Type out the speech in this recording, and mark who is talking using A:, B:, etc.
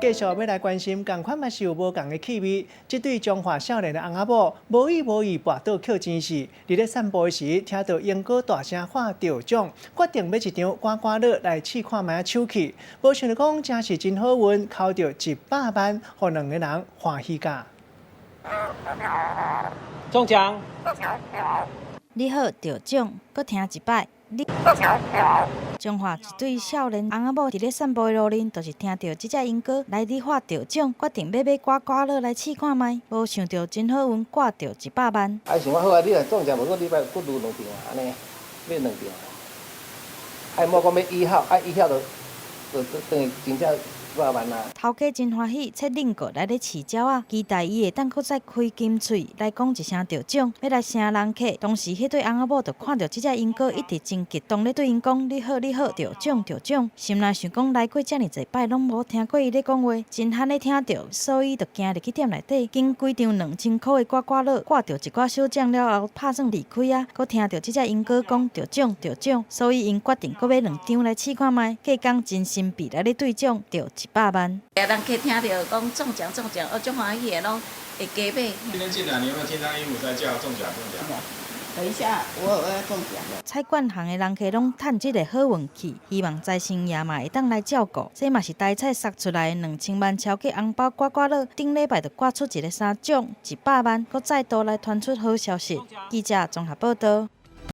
A: 繼續欲來關心，仝款嘛是有無仝的氣味。這對彰化少年的翁仔某，無意無意跋倒抾錢時，佇咧散步的時，聽著鸚哥大聲喊著獎，決定買一張刮刮樂來試看覓仔手氣。無想著講，真是真好運，剾著100萬，予兩个人歡喜甲。
B: 中獎！
C: 你好，著獎，閣聽一擺。你彰化一對少年翁仔某佇咧散步的路面，就是聽著這隻鸚哥來咧喊著獎，決定欲買刮刮樂來試看覓。無想著真好運，刮著100萬。
D: 啊，想講好啊，你若中獎，無講你欲閣擼兩張啊，按呢買兩張。啊，莫講欲一號，啊一號就就等於真正百萬啊！
C: 頭家真歡喜，切擰過來咧飼鳥仔，期待伊會當閣再開金喙來講一聲著獎，欲來成人客。當時彼對翁仔某就看著這隻鸚哥一直真激動咧對𪜶講：你好，你好，著獎著獎。心內想講來過遮爾濟擺，攏無聽過伊咧講話，真罕咧聽著，所以就行入去店內底，揀幾張2000箍的刮刮樂，刮著一寡小獎了後，拍算離開啊，閣聽著這隻鸚哥講著獎著獎，所以𪜶決定閣買兩張來試看覓。隔工真神秘來咧兌獎，著100萬。
E: 人客聽著講中獎中獎，哦，足歡喜的，攏會加買。
F: 今天進來，你有沒有聽到鸚鵡在叫中獎中獎？
G: 等一下，我要中獎。
C: 彩券行的人客攏趁這个好運氣，希望財神爺嘛會當來照顧。這嘛是台彩捒出來的2000萬超額紅包刮刮樂，頂禮拜就刮出一个三獎100萬，閣再度來傳出好消息。記者綜合報導。